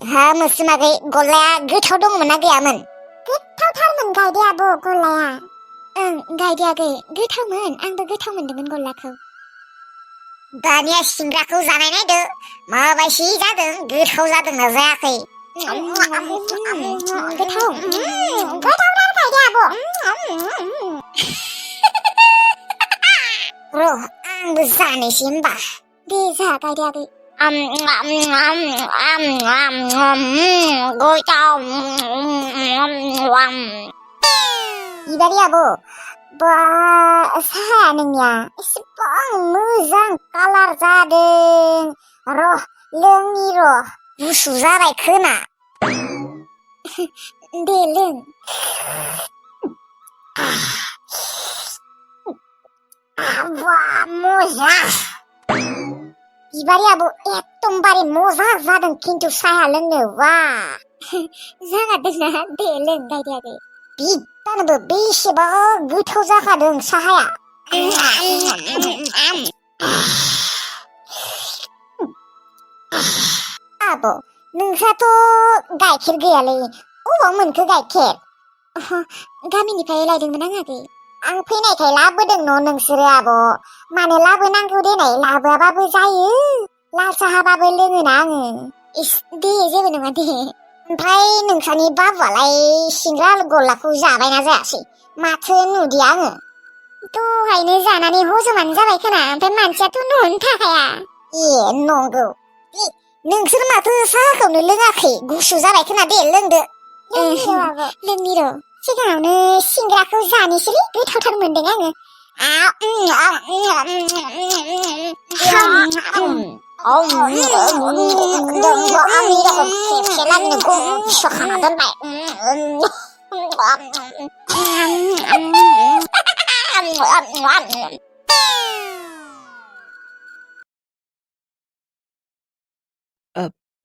हा मोस्रोमागै गल्लाया गोथाव दंमोन ना गैयामोन? गोथावथारमोन गायदे आब' गल्लाया। ओं गायदे आगै गोथावमोन, आंबो गोथाव मोनदोंमोन गल्लाखौ। दानिया सिंग्राखौ जानाय नायदो माबायदि जादों, गोथाव जादोंना जायाखै? गोथाव गोथावथार गायदे आब'। र' आंबो जानोसै होमबा। दे जा गायदे आगै। इबारि आब' बा साहाया नोंनिया एसेबां मोजां कालार जादों। र' लोंनि र', गुसु जाबाय खोमा। दे लों। वाह मोजा। बिबारि आब' एकदमबारे मोजा जादों खिन्थु साहा लोंनो वाह। जागारदोंना? दे लों गायदे आगै। बिदानोबो बेसेबा गोथाव जाखादों साहाया। आब' नोंस्राथ' गाइखेर गैयालै, अबाव मोनखो गाइखेर? गामिनिफ्राय लायदोंमोन आं आगै। आं फैनायखाय लाबोदों न' नोंसोरो आब'। मानो लाबोनांगौ देनाय, लाबोआबाबो जायो, लाल साहाबाबो लोङोना आङो। इस दे जेबो नङा दे। ओमफ्राय नोंसानि बाबुआलाय सिंग्रा गल्लाखौ जाबायना जायासै? माथो नुदिया आङो। दहायनो जानानै हजमानो जाबाय खोना, ओमफ्राय मानसियाथ' न'आवनो थाखाया। ए नंगौ। नोंसोर माथो साहाखौनो लोङाखै? गुसु जाबाय खोना, दे लोंदो। लोंनि र', सिगाङावनो सिंग्राखौ जानोसैलै, गोथावथार मोनदों आङो। आंनि रखम खेबसे लागैनो गरसे खाना दोनबाय।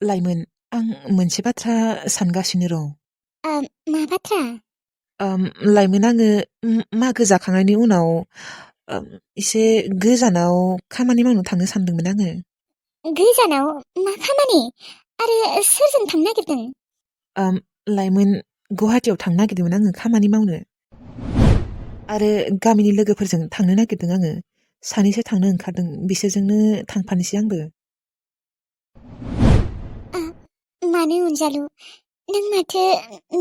लाइमोन, आं मोनसे बाथ्रा सानगासिनो दं। मा बाथ्रा? लाइमोन, आङो मागो जाखांनायनि उनाव एसे गोजानाव खामानि मावनो थांनो सानदोंमोन आङो। गोजानाव? मा खामानि आरो सोरजों थांनो नागिरदों? लाइमोन, गुवाहाटियाव थांनो नागिरदोंमोन आङो खामानि मावनो, आरो गामिनि लोगोफोरजों थांनो नागिरदों आङो। सानैसो थांनो ओंखारदों, बिसोरजोंनो थांफानोसै आंबो। मानो अनजालु, नों माथो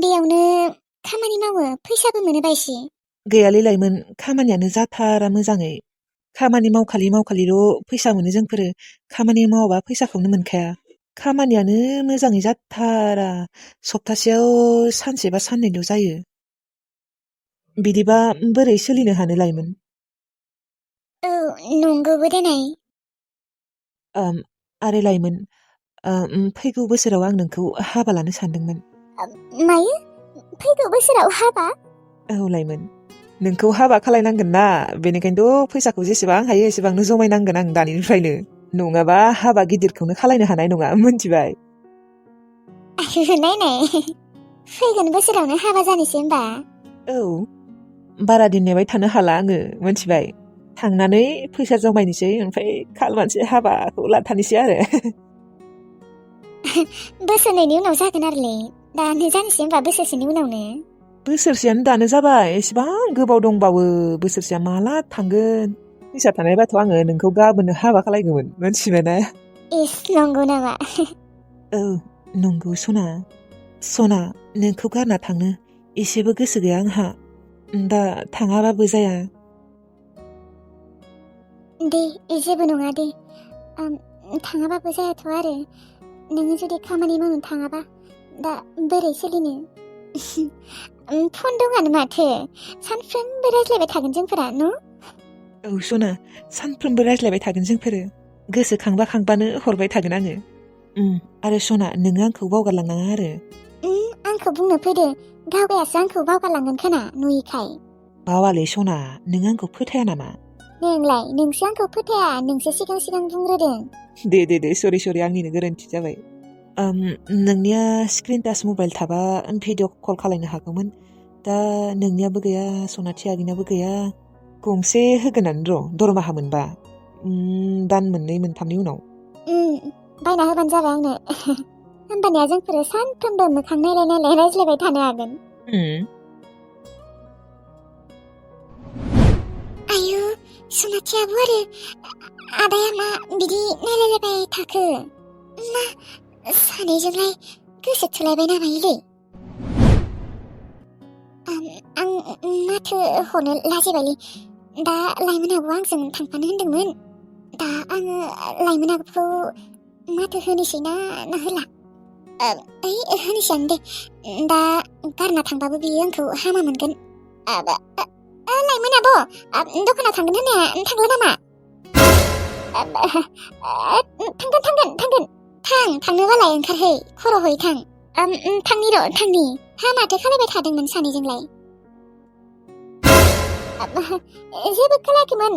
बेयावनो खामानि मावो, फैसाबो मोनो बायसि? गैयालै लाइमोन, खामानियानो जाथारा मोजाङै। खामानि मावखालिल' फैसा मोनो जोंफोरो, खामानि मावाबा फैसाखौनो मोनखाया। खामानियानो मोजाङै जाथारा, सप्तासेयाव सानसे बा साननैल' जायो। बिदिबा बोरै सोलिनो हानो लाइमोन? औ नंगौबो देनाय। आरो लाइमोन, फैगौ बोसोराव आं नोंखौ हाबा लानो सानदोंमोन। मायो? फैगौ बोसोराव हाबा? औ लाइमोन, नोंखौ हाबा खालायनांगोन ना, बेनिखायनोथ' फैसाखौ जेसेबां हायो एसेबांनो जमायनांगोन आं दानिफ्रायनो। नङाबा हाबा गिदिरखौनो खालायनो हानाय नङा, मोनथिबाय? नायनाय, फैगोन बोसोरावनो हाबा जानोसै होमबा? औ, बारा दिन नेबाय थानो हाला आङो, मोनथिबाय? थांनानै फैसा जमायनोसै, ओमफ्राय खालमानसि हाबाखौ लाथारनोसै आरो। बोसोरनैनि उनाव जागोन आरोलै, दानो जानोसै होमबा बोसोरसेनि उनावनो? बोसोरसेयानो दानो जाबाय, एसेबां गोबाव दंबावो, बोसोरसेया माला थांगोन? फैसा थानायबाथ' आङो नोंखौ गाबोननो हाबा खालायगौमोन, मोनथिबायना? इस नंगौ नामा? औ नंगौ सना। सना, नोंखौ गारना थांनो एसेबो गोसो गैया आंहा, दा थाङाबाबो जाया। दे जेबो नङा दे, थाङाबाबो जायाथ' आरो। नोङो जुदि खामानि मावनो थाङाबा दा बोरै सोलिनो? फन दङानो माथो, सानफ्रोमबो रायज्लायबाय थागोन जोंफोरा न'? औ सना, सानफ्रोमबो रायज्लायबाय थागोन जोंफोरो, गोसोखांबानो हरबाय थागोन आङो। आरो सना, नोङो आंखौ बावगारलांनाङा आरो। आंखौ बुंनो फैदो, गावगायासो आंखौ बावगारलांगोन खोना नुयैखाय। बावालै सना, नों आंखौ फोथाया नामा? नोंलाय, नोंसो आंखौ फोथाया, नोंसो सिगां बुंग्रोदों। दे सरि, आंनिनो गोरोन्थि जाबाय। नोंनिया स्क्रिन टाच मबाइल थाबा भिडिअ कल खालायनो हागौमोन। दा नोंनियाबो गैया, सनाथि आगैनाबो गैया। गंसे होगोनानो र', दरमाहा मोनबा, दान मोननै मोनथामनि उनाव। बायना होबानो जाबाय आंनो। होमबानिया जोंफोरो सानफ्रोमबो मोखां नायलाय नायलाय रायज्लायबाय थानो हागोन। आयु सनाथियाबो आरो आदाया मा बिदि नायलायलायबाय थाखो? मा सानैजोंलाय गोसो थोलायबाय नामायोलै? आं माथो हरनो लाजिबायलै। दा लाइमोन आब'आ आंजों थांफानो होनदोंमोन। दा आङो लाइमोन आब'खौ माथो होनोसै ना होला? होनोसैयानो दे। दा गारना थांबाबो बियो आंखौ हामा मोनगोन। लाइमोन आब' दखानाव थांगोन होननाया थांला नामा? थांगोन। थांनोबालाय ओंखारहै खर'है थां। थांनि र' थांनि। हा माथो खालायबाय थादोंमोन सानैजोंलाय? जेबो खालायाखैमोन।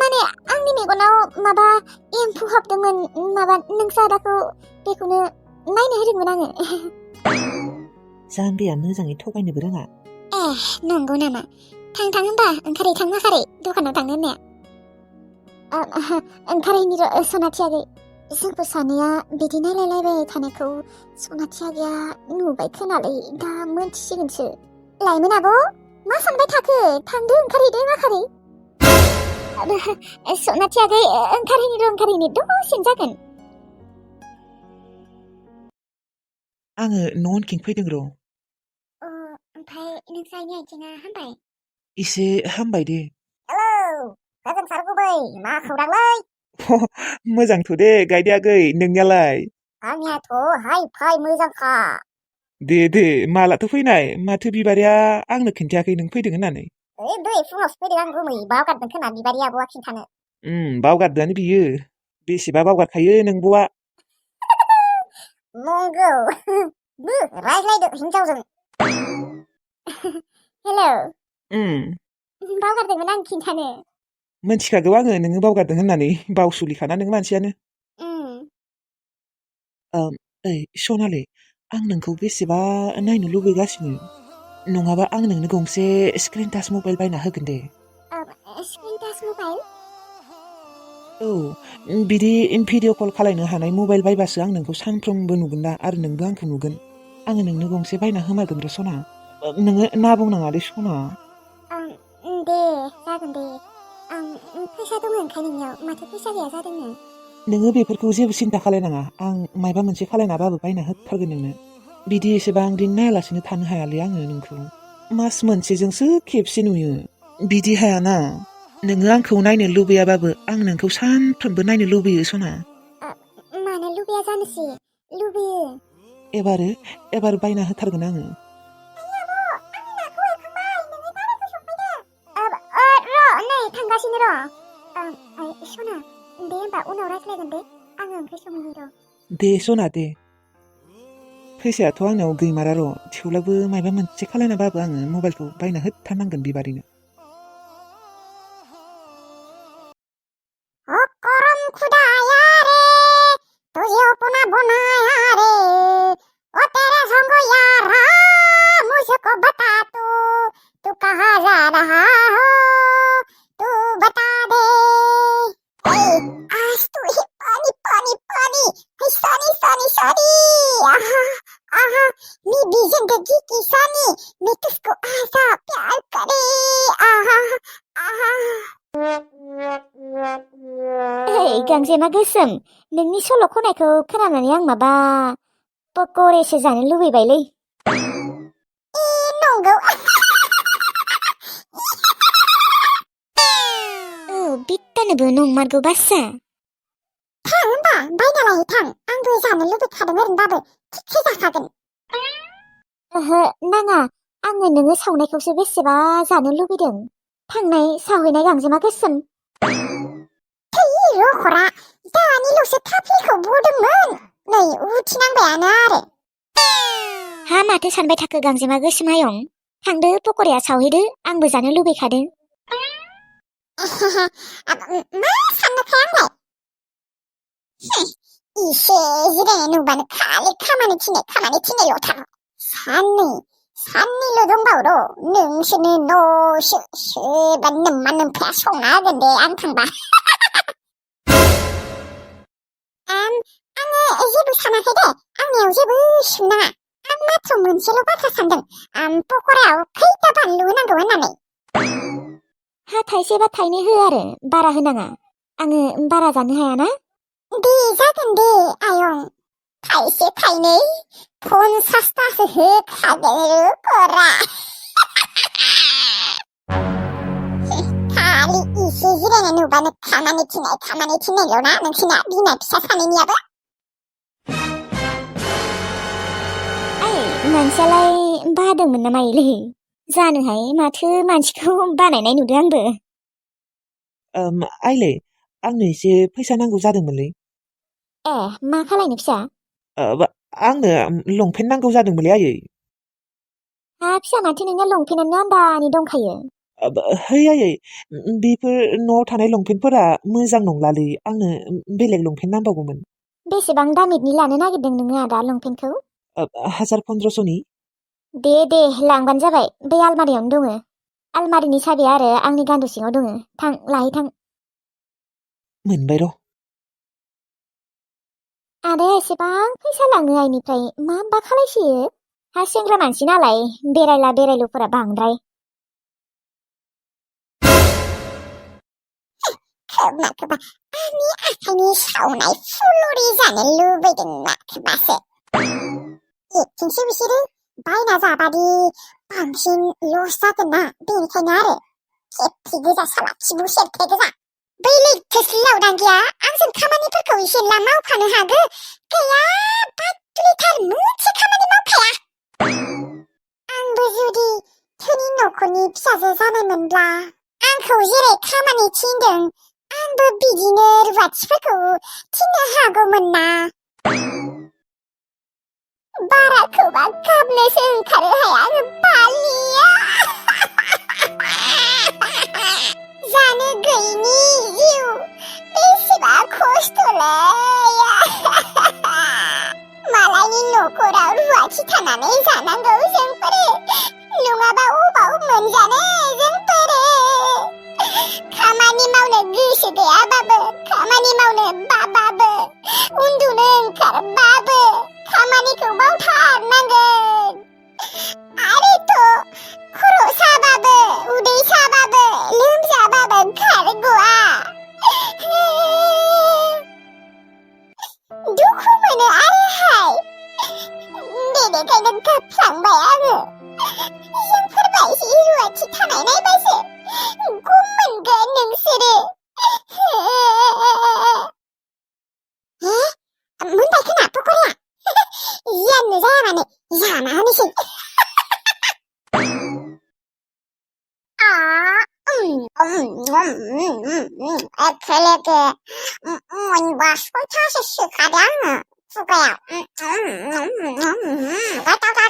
माने आंनि मेगनाव माबा एम्फौ हाबदोंमोन। माबा नोंसा आदाखौ बेखौनो नायनो होदोंमोन आङो। जाम्बिया मोजाङै थगायनोबो रोङा। नंगौ नामा? थां होनबा ओंखारै दखानाव थांनो होननाया। ओंखारहैनि र' सनाथि आगै। जोंबो सानैया बिदि नायलायलायबाय थानायखौ सनाथि आगैया नुबाय खोनालै दा मोनथिसिगोनसो। लाइमोन आब' मा सानबाय थाखो? थांदो ओंखारहैदो माखारै। सनाथि आगै ओंखारहैनि दसेनो जागोन। आङो न' उनथिं फैदों र'। ओमफ्राय नोंसानि आथिङा हामबाय? एसे हामबाय दे। हेलौ गोजोन सार गुबै मा खौरांलै? मोजांथ' दे गायदे आगै, नोंनियालाय? आंनियाथ' हाय फाय मोजांखा। दे मालाथो फैनाय? माथो बिबारिया आंनो खिन्थायाखै नों फैदों होननानै? दहाय फुङावसो फैदों आं गुमै। बावगारदों खोना बिबारि आब'आ खिन्थानो। बावगारदोआनो बियो। बेसेबा बावगारखायो नोंब'आ। नंगौ। रायज्लायदो हिनजावजों। हेलौ। बावगारदोंमोन आं खिन्थानो। मोनथिखागौ आङो नोङो बावगारदों होननानै। बावसुलिखाना नों मानसियानो। ओइ सनालि, आं नोंखौ बेसेबा नायनो लुबैगासिनो। नङाबा आं नोंनो गंसे स्क्रिन टाच मबाइल बायना होगोन दे। Screen touch mobile? औ, बिदि भिडिअ कल खालायनो हानाय मबाइल बायबासो आं नोंखौ सानफ्रोमबो नुगोन ना आरो नोंबो आंखौ नुगोन। आङो नोंनो गंसे बायना होमारगोन र' सना। नोङो ना बुंनाङा दे सना। दे जागोन दे। फैसा दङ ओंखाय नोंनियाव? माथो फैसा गैया जादोंनो? नोङो बेफोरखौ जेबो सिन्था खालायनाङा। आं मायबा मोनसे खालायनाबाबो बायना होथारगोन नोंनो। बिदि एसेबां दिन नायालासिनो थानो हायालै आङो नोंखौ। मास मोनसेजोंसो खेबसे नुयो। बिदि हायाना। नोङो आंखौ नायनो लुबैयाबाबो आं नोंखौ सानफ्रोमबो नायनो लुबैयो सना। मानो लुबैया जानोसै? लुबैयो। एबार बायना होथारगोन आङो। थांगासिनो र'। सना, दे होमबा उनाव रायज्लायगोन दे। आङो ओंख्रि संहैनि र'। दे सना दे। फैसायाथ' आंनाव गैमारा र'। थेवब्लाबो मायबा मोनसे खालायनाबाबो आङो मबाइलखौ बायना होथारनांगोन बिबारिनो। करम खुदाया रे, तुझे अपना बनाया रे, ओ तेरे संग यारा मुझको बता तू कहाँ जा रहा हो, तू बता दे। आज तू ही पानी सानी आहा मेरी जिंदगी की सानी, मैं तुझको ऐसा प्यार करे आहा। गांजेमा गोसोम, नोंनि सल' खनायखौ खोनानानै आं माबा पक'रेसो जानो लुबैबायलै। नंगौ। बिट्टानोबो नंमारगौ बास्सा। थां होनबा बायना लायो थां। आंबो जानो लुबैखादों ओरैनोबाबो। थिगसे जाखागोन। नाङा, आङो नोङो सावनायखौसो बेसेबा जानो लुबैदों। थांनाय सावहैनाय गांजेमा गोसोम। रखरा, दानिल'सो थाफ्लिखौ बुदोंमोन, नै उथिनांबायानो आरो। हा माथो सानबाय थाखो गांजेमा गोसोम आयं? थांदो पक'राया सावहैदो, आंबो जानो लुबैखादों। मा साननोखाय आंलाय? इसे जिरायनाय नुबानो खालि खामानि थिननायल'थार। साननैल' दंबावो र'। नोंसोरनो न'सो सोरबा नोम्मा नोम्फाया संना होगोन दे आं थांबा। आङो जेबो सानाखै दे आंनियाव जेबो सोंनाङा आं माथ्र मोनसेल' बाथ्रा सानदों पकरायाव खैथा बानलु होनांगौ होननानै हा थाइसे बा थाइनै हो आरो बारा होनाङा आङो बारा जानो हायाना दे जागोन दे आयं थाइसे थाइनै 50तासो होखागोन खरा खालि इसे जिरायनाय नुबानो खामानि थिननायल' ना नोंसिना बिमा फिसा सानैनियाबो मानसियालाय बादोंमोन ना मायोलै जानोहाय माथो मानसिखौ बानायनाय नुदों आंबो आइलै आंनो एसे फैसा नांगौ जादोंमोनलै मा खालायनो फिसा आंनो लंपेन्ट नांगौ जादोंमोनलै आयै हा फिसा माथो नोंना लंपेन्टानो आन्दानि दंखायो है आयै बेफोर न'आव थानाय लंपेन्टफोरा मोजां नंलालै आंनो बेलेग लंपेन्ट नांबावगौमोन बेसेबां दामिनि लानो नागिरदों नोङो आदा लंपेन्टखौ 1500 दे लांबानो जाबाय बे आलमारियावनो दङ आलमारिनि साबिया आरो आंनि गान्दु सिङाव दङ थां लाहैथां मोनबाय र' आदाया एसेबां फैसा लाङो आइनिफ्राय मा खालायसोयो हा सेंग्रा मानसि नालाय बेरायलुफोरा बांद्राय माखौबा आंनि आखाइनि सावनाय फुलुरि जानो लुबैदों माखौबासो एकथिंसो बिसोरो बायना जाबादि बांसिन लस जागोन ना बेनिखायनो आरो खेबसे गोजा साला खिबु सेरथे गोजा बै लैथोसो लावदांगिया आंजों खामानिफोरखौ एसेला मावफानो हागो गैया बादुलिथार मोनसे खामानि मावखाया आंबो जुदि धोनि न'खरनि फिसाजो जानायमोनब्ला आंखौ जेरै खामानि थिनदों आंबो बिदिनो रुवाथिफोरखौ थिननो हागौमोन ना बाराखौबा गाबनोसो ओंखारोहाय आङो बालिया जानो गैयिनि जिउ बेसेबा खस्थ'लै मालायनि न'खराव रुवाथि थानानै जानांगौ जोंफोरो नङाबा अबाव मोनजानो जोंफोरो खामानि मावनो गोसो गैयाबाबो खामानि मावनो बाबाबो उन्दुनो ओंखारबाबो खामानिखौ मावथारनांगोन आरोथ' खर' साबाबो उदै साबाबो लोमजाबाबो खारग'आ दुखु मोनो आरोहाय बेनिखायनो गाबफ्लांबाय आङो जोंफोरबायदि रुवाथि थानाय नायबासो गम मोनगोन नोंसोरो मोनबाय खोमा पकराया जियानो जाया मानो जाना होनोसै एखेलेगे मोनबा सयथासो सोखादों आङो खुगायाव गोथावथार